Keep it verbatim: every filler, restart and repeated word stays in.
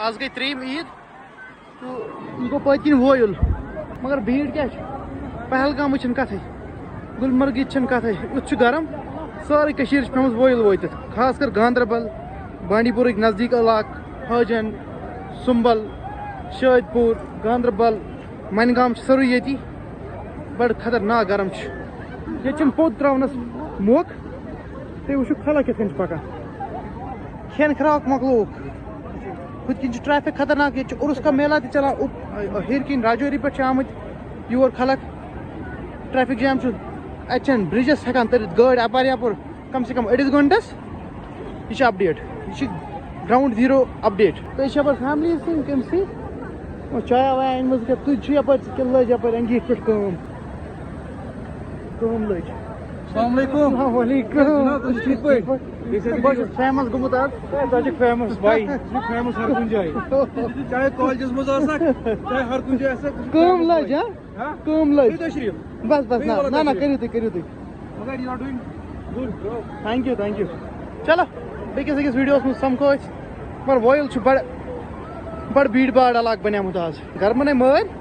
آز گٔے ترٛیٚیِم عیٖد تہٕ یہِ گوٚو پٔتۍ کِنۍ وویُل۔ مگر بھیٖڑ کیٛاہ چھِ؟ پہلگامٕچ چھَنہٕ کَتھٕے، گُلمرگٕچ چھَنہٕ کَتھٕے، یُتھ چھُ گرم۔ سٲرٕے کٔشیٖر چھِ پیٚمٕژ وویُل وٲتِتھ، خاص کر گاندربل، بانڈی پورٕکۍ نزدیٖک علاقہٕ، حٲجن، سُمبل، شٲدۍ پوٗر، گاندربل، منہِ گام چھِ سٲرٕے ییٚتی۔ بڑٕ خطرناک گرم چھُ۔ ییٚتہِ چھِنہٕ پوٚت ترٛاونَس موقعہٕ۔ تُہۍ وٕچھِو خلق کِتھ کٔنۍ چھِ پکان۔ کھٮ۪ن خراب مۄکلووُکھ۔ ہُتھ کِنۍ چھُ ٹریفک خطرناک۔ ییٚتہِ چھُ عرس کا میلہ تہِ چلان۔ اُپ-، ہیٚرِ کِنۍ راجوری پٮ۪ٹھ چھِ آمٕتۍ یور خلق۔ ٹریفک جام چھُ۔ اَتہِ چھَنہٕ برجَس ہٮ۪کان تٔرِتھ گٲڑۍ اَپارِ یَپور۔ کم سے کم أڑِس گھنٹس۔ یہِ چھِ اپڈیٹ، یہِ چھِ گراؤنڈ زیٖرو اپڈیٹ۔ تُہۍ چھِ یپٲرۍ فیملی سۭتۍ کٔمۍ سٕے؟ وۄنۍ چایا وایا أنۍ مٕژ کِنہٕ تُہۍ چھِو یپٲرۍ کِنہٕ لٔج یپٲرۍ انگیٖٹھۍ پٮ۪ٹھ کٲم؟ کٲم لٔج۔ السلام علیکم۔ السلام علیکم۔ جناب، تُہۍ چھِو ٹھیٖک پٲٹھۍ؟ بہٕ چھُس فیمس گوٚمُت آز۔ ہے، تۄہہِ چھِ فیمس بھائی۔ یہِ چھُ فیمس ہر کُنہِ جایہِ۔ چاہے کالجس منٛز آسکھ، چاہے ہر کُنہِ جایہِ آسکھ، ژٕ چھُکھ کٲم فیمس لٔج، بھائی۔ ہاں؟ ہاں؟ کٲم لٔج۔ تُہۍ تشریف۔ بس، بس، بیٚیہِ نہ، وَلہٕ نہ، نہ، تشریٖف۔ کٔرِو تُہۍ، کٔرِو تُہۍ۔ مگر you are doing good, bro. Thank you, thank you. چلو، بیٚکِس أکِس ویٖڈیوَس منٛز سَمکھو أسۍ۔ مگر وٲیِل چھُ بَڑٕ، بَڑٕ بیٖڑ باڑ علاقہٕ بَنیومُت آز۔ گرمَن ہے مٲرۍ۔